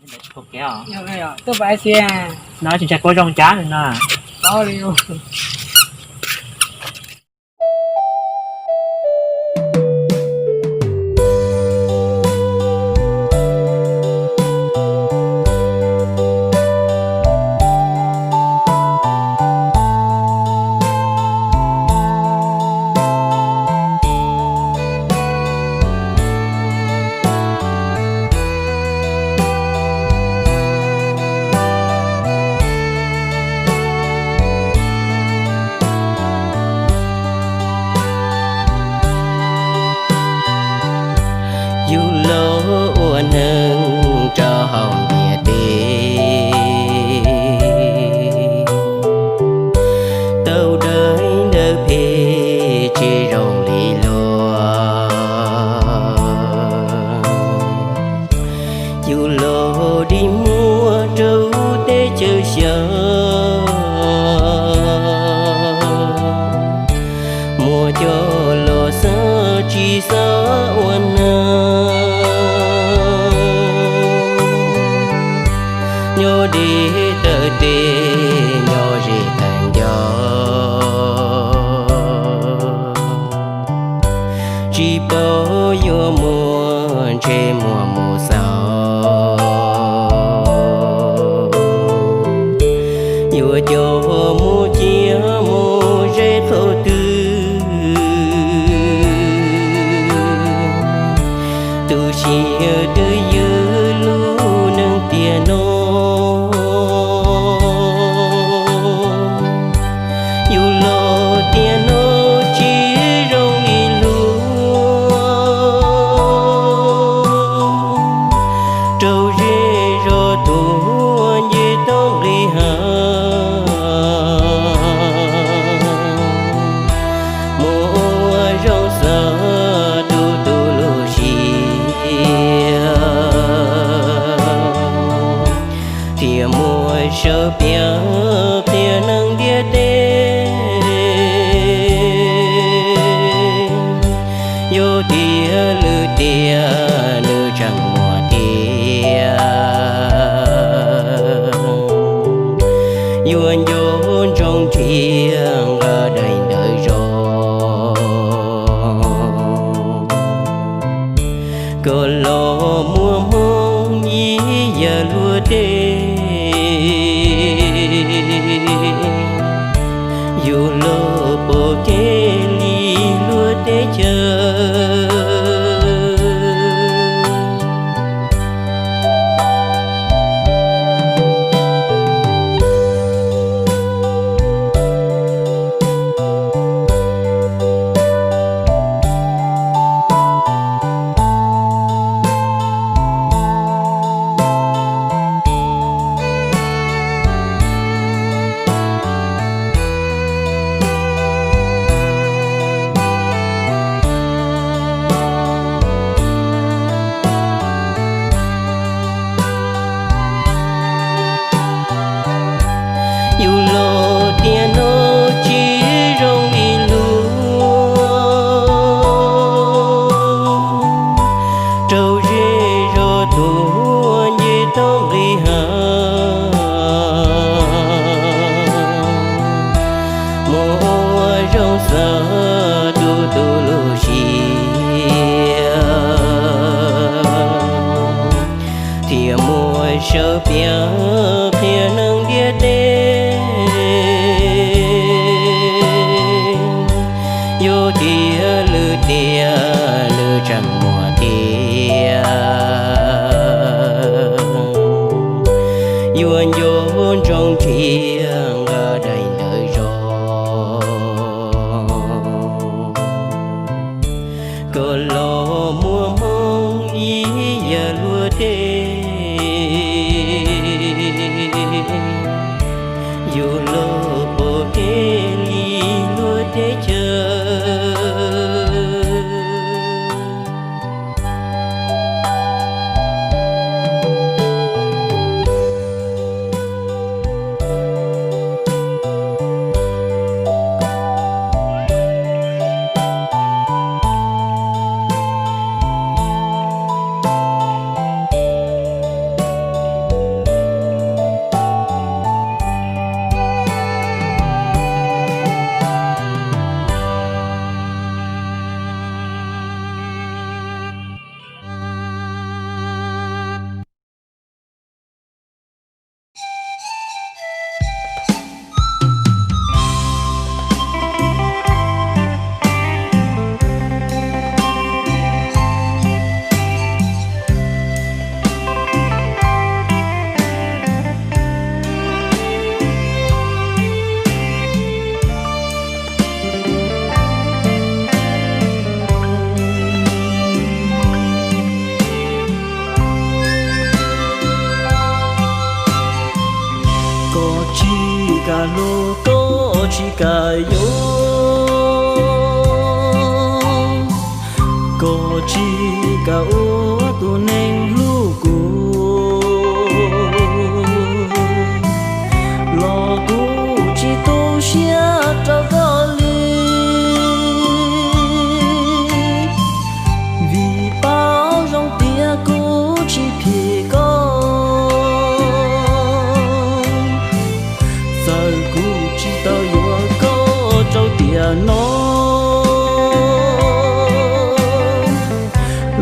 Tuaj pais xi no tsis ntshai kua zoo cas no. Yus los ua neeg rau hauv ntiaj teb, tau dawb ntawd phem tsis zoo li luag. Yus los dig muag rau teb chaws xyov, muaj cov los xav tsis xav ua neeg, nyob deb tawm tes nyob ze tawm nco, tsis paub yuav muaj ntsej muag mus xaus, yuav coj mus cia mus ze qhov twg. Tu siab twb ywg lub neej tiam no, yus los tiam no tsis zoo li luag. Rau zej zos tuaj nce toj nqis hav, mus ua zoo xav tu tu lub siab, thiaj muaj sawv piav qhia neeg ntiaj teb. Yog tiag lwm tiam nws tseem muaj tiag, yuav nco ntsoov nrhiav nqa daim ntawv zog, kom los muaj hmoo ib yam luag tej. Yus los pom kev li luag teb chaws. Yus los tiam no tsis zoo li luag, rau zej zos tuaj nce toj nqis hav, mus ua zoo xav tu tu lub siab, thiaj muaj sawv piav qhia neeg ntiaj teb. Yog tiag lwm tiam nws tseem muaj tiag, yuav nco ntsoov nrhiav nqa daim ntawv zog, kom los muaj hmoo ib yam luag tej. Yus los pom kev li luag teb chaws. Koj tsis kam hlub, koj tsis kam yuav, koj tsis kam ua tus neeg hlub kuv, los kuv tsis tu siab rau koj li, vim paub zoo tias kuv tsis phim koj. Txawm kuv tsis tau yuav koj rau tiam no,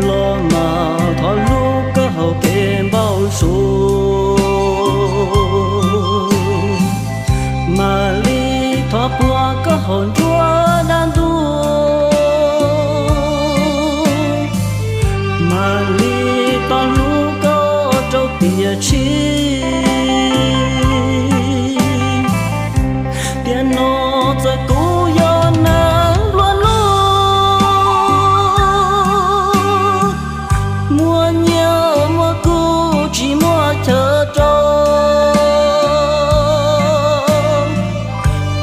los mas thov hlub koj hauv kev npau suav, mam li thov puag koj hauv nruab dab ntub, mam li tau hlub koj rau tiam tshiab. Tiam no txawm kuv yog neeg nplua nuj, muaj nyiaj muaj kub tsis muaj chaw rau,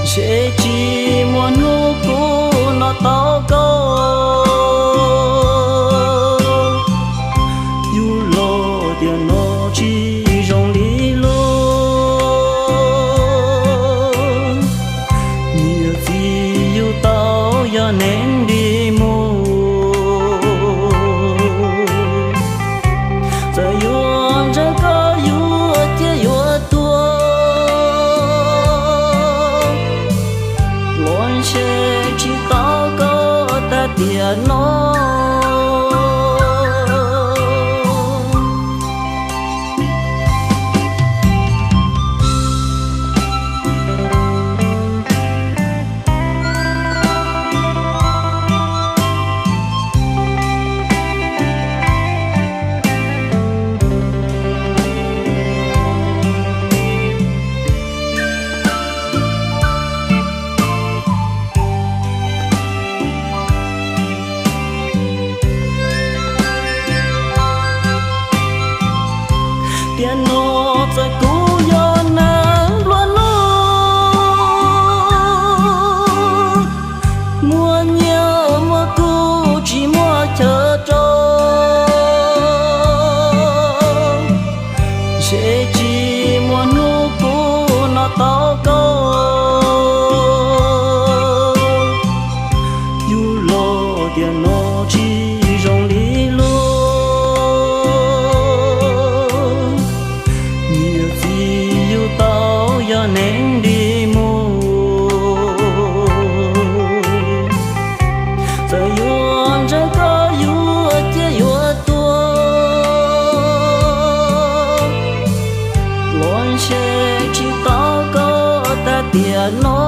ntshe tsis muaj hnub kuv noj tau koj. Yus los tiam no tsis zoo li lub, niam txiv yug tau yog neeg nrig mus, txawm yuav ntseeg koj yuav ciaj yuav tuag, los ntshe tsis tau koj tag tiam no. Tiam no txawm kuv yog neeg nplua nuj, muaj nyiaj muaj kub tsis muaj chaw rau, ntshe tsis muaj hnub kuv noj tau koj. Yus los tiam no tsis zoo li lub, niam txiv yug tau yog neeg nrig mus, txawm yuav ntseeg koj yuav ciaj yuav tuag, los ntshe tsis tau koj tag tiam no.